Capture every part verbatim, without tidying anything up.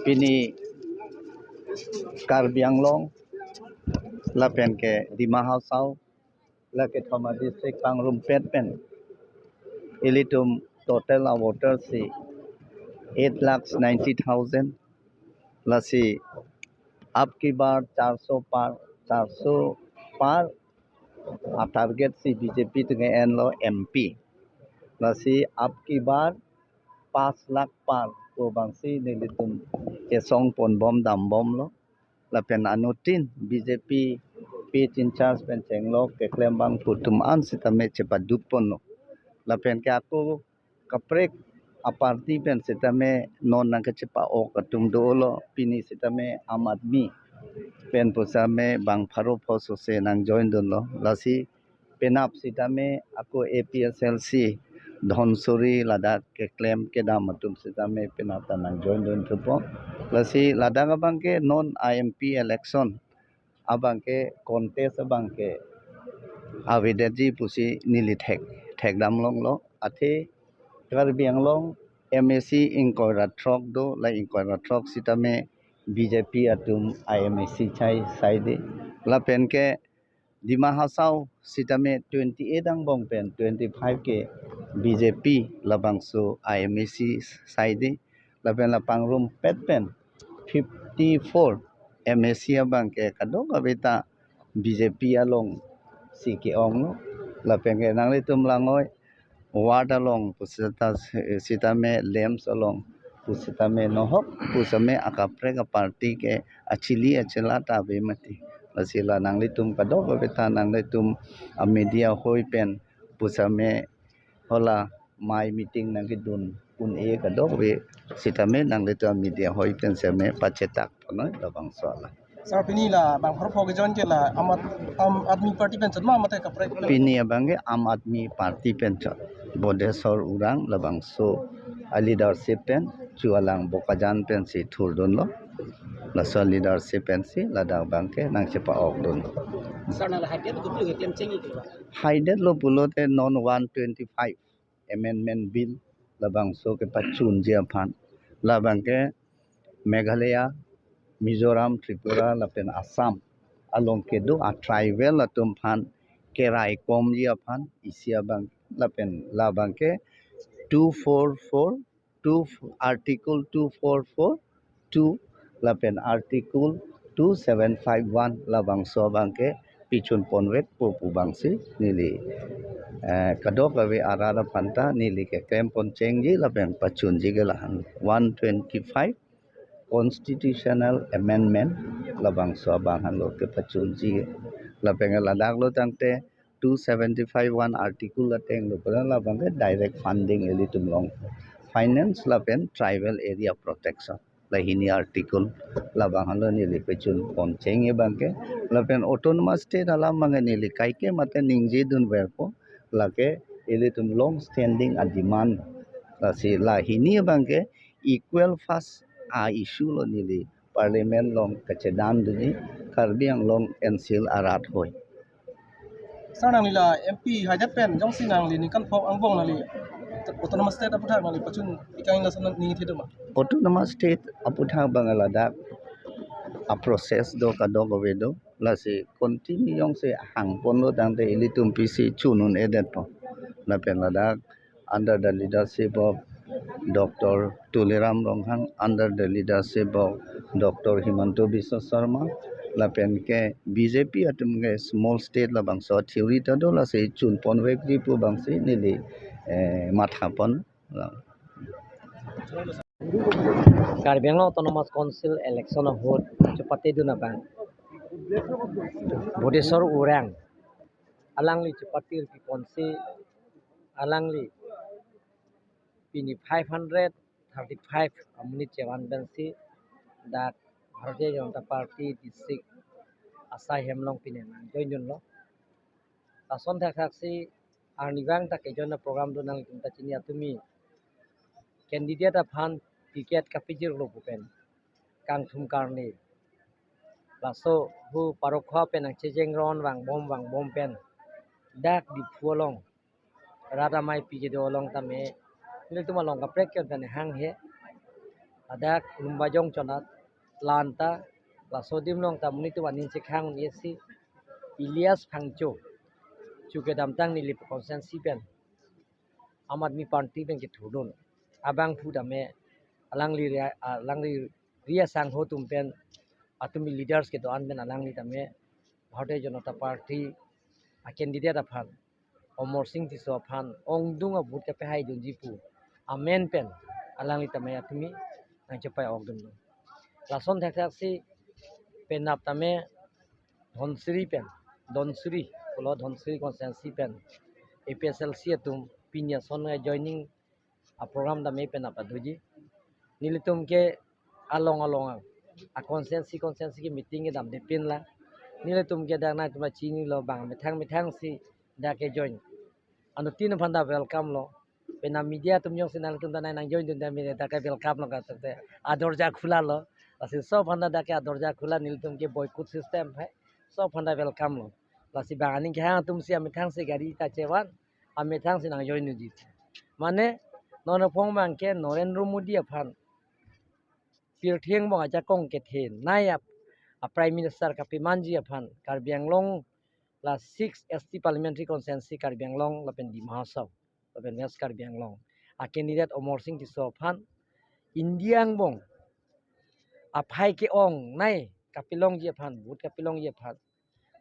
Pini Karbi Anglong lapen ke Dima Hasao, la kethom a district pangrumpet pen ilitum total a voter si eight lakhs ninety thousand, lasi ab ki bar char so par, char so par a target si B J P atum ke enlo M P. Lasi ab ki bar pas lakh par pu abang si nelitum kesong ponbom dambomlo. Lapen anuttin B J P pit in charge pen chenglok keklem abang pu atum an sitame chepaduk ponlo. Lapen ke ako kaprek a party pen sitame non nangkachepa-ok atum dolo, pini sitame Aam Aadmi pen pusitame bang pharo pho sose nang join dunlo. Lasi penap sitame ako A P H L C Dhansiri ladak keklem kedam atum sitame penap ta nang join dun thupo. Lasi ladak abang ke non a M P election abang ke contest abang ke avedetji pusi neli thek thekdam longlo. Athe Karbi Anglong M A C ingkoi ra throk do, la ingkoi ra throk sitame B J P atum a M A C chai saide. Lapen ke Dima Hasao sitame twenty eight angbong pen twenty five ke B J P labangso a M A C saide. Lapen la pangrumpet pen fifty four M A C abang ke kadokave ta B J P along si ke-onglo. Lapen ke nanglitum langoi ward along pusita sitame, LAMPS along pusitame, nohok pusitame akaprek a party ke achili achela ta ave mati. Lasi la nanglitum kadokave ta nanglitum a media hoi pen pusitame hala mai meeting nangkedun un-e kadokave sitame nanglitum a media hoi pen sitame pachetak ponoi labangso la. Sir, pini la bang pharo pho ke join ke la Aam Aad-, Aam Aadmi Party pen chot ma mate kaprek pen? Pini abang ke Aam Aadmi Party pen chot. Bodheswar Urrang labangso a leadership pen chu alang Bokajan pen si thurdunlo. Laso leadership pen si ladak abang ke nangchepa-ok dun. Sir, nang la haidet lo pulote klem chengji ke ba? Haidet lo pulote non one twenty five Amendment Bill labangso kepachunji aphan. Labang ke Meghalaya, Mizoram, Tripura lapen Assam along kedo a tribal atum aphan keraikomji aphan isi abang lapen labang ke two four four two, Article two four four two lapen Article two seven five one labangso abang ke pichun ponvekpo pu abang si neli, eh, kadokave arat aphan ta neli keklem pon chengji lapen pachunji ke lahan. One twenty five Constitutional Amendment labangso abang henlo kepachunji. Lapen ladak lo tangte two seventy five one article ateng lo pura labang ke direct funding ilitum along, finance lapen tribal area protection, la hini article labang henlo neli pachun pon chengji abang ke. Lapen autonomous state alam abang ke neli kaike mate ningje dunverpo, lake ilitum long standing a demand. Lasi la hini abang ke equal first a issue lo neli Parliament along kachedan dunji Karbi Anglong N C L arat hoi. Sir, nangli la M P haidet pen jongsi nangli ningkan pho angbong nangli Autonomous State aputhak nangli pachun ikang lason ningje do ma? Autonomous State aputhak abang ladak a process do, kadokave do, lasi continue jongsi hang ponlo tangte ilitum pisi chun un-edetpo. Lapen ladak under the leadership of Doctor Tuliram Ronghang, under the leadership of Doctor Himanta Biswa Sarma, lapen ke B J P atum ke small state labangso theory ta do, lasi chun ponvekji pu abang si neli, eh, matha pon. Karbi Anglong Autonomous Council election ahut chepate dun abang Bodheswar Urrang alangli chepate pi ponsi alangli pini five hundred thirty five amonit chevan pensi dak Bharatiya Janata Party district asai hem along pine nang join dunlo. Lason thakthak si arnivang ta kejoin a program do, nangtum ta chini atumi candidate aphan ticket kapijirlo pu pen kangthum karni. Laso hu parokho pen nang chejeng ron vangbom vangbom pen dak Diphu along rat amei piji do along tame nelitum along kaprek ke tane hanghe. Ladak Lumbajong chonat lanta laso adim along ta monit atum aning chekhang un-e si Elias Phangcho chu kedamtang Nilip constituency pen Aam Aadmi Party pen kethurdun. Abangphu tame alangli ri-, alangli ri asangho atum pen, atum leaders kedo-an pen alangli tame Bharatiya Janata Party a candidate aphan, Amarsing Tisso aphan ongdung a vote kepahaidunji pu amen pen alangli tame atumi nangchepei-okdun. Lason thakthak si penap tame Dhansiri pen, Dhansiri, pulo Dhansiri constituency pen A P H L C atum pini ason joining a program tame penap aduji. Nelitum ke along along ang a constituency constituency ke meeting kedam depin la. Nelitum ke dak nangtum chinilo, bang methang methang si dak ke join. Anuttin aphan ta welcome lo. Penap media atum jongsi nangtum ta nangjoindun ta mene dak ke welcome lo ka te adorja khula lo. Lasi sob aphan ta dak ke adorja khula, nelitum ke boycott system hai. Sob aphan ta welcome lo. Lasi bang aning kehang atum si amethang si gari ta chevan, amethang si nangjoin unji. Mane non aphong bang ke Narendra Modi aphan pirthe angbong ajakong kethenei ap a Prime Minister kapemanji aphan Karbi Anglong la six S T Parliamentary Constituency Karbi Anglong lapen Dima Hasao lapen West Karbi Anglong a candidate Amarsing Tisso aphan India angbong aphai ke-ongnei kapelongji aphan, vote kapelongji aphan,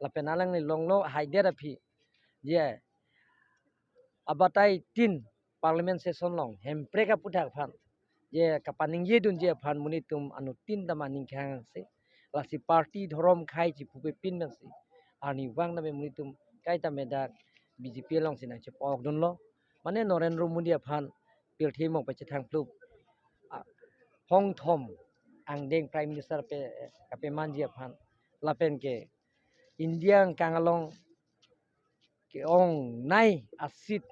lapen alangli longlo haidet aphi je abatai tin Parliament session along Hemprek aphuthak aphan je kapaningjedunji aphan monit atum anuttin ta aning kehang si. Lasi party dhorom khei chipupe pin pensi arnivang tame monit atum kaita me dak B J P along si nangchepei-okdunlo. Mane Narendra Modi aphan pirthe angbong pachethang plup a hongthom angdeng Prime Minister pe kapemanji aphan lapen ke India angkang along ke-ongnei a seat,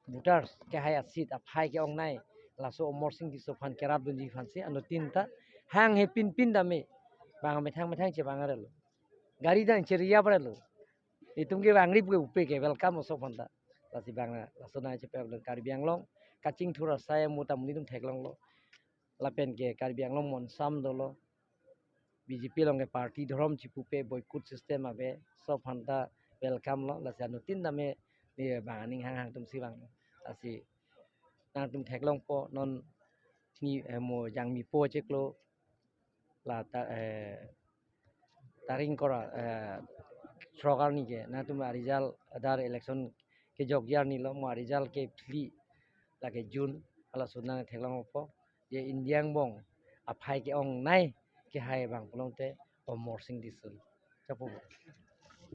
voters kehai a seat aphai ke-ongnei laso Amarsing Tisso aphan kerapdunji aphan si anuttin ta hanghe pinpin tame bang methang methang chevang arelo. Gari ta cheriap arelo. Itum ke bang rip ke upe ke welcome oso aphan ta. Lasi bang laso nangchepei-okdun Karbi Anglong kachingthur asai amo ta monit atum theklonglo. Lapen ke Karbi Anglong monsam dolo. B J P along ke party dhorom chipupe boycott system ave, sob aphan ta welcome lo. Lasi anuttin tame ne bang aning hanghang atum si vang. Lasi nangtum theklongpo non ni, eh, mo jangmipo chiklo la ta, eh, tarik ingkoi ra, eh, throk arni ke nangtum a result adar election kejokji arni lo, mo a result kephli lake June, halaso nangtheklongpo je India angbong aphai ke-ongnei kehai bang pulote Amarsing Tisso. Chapo.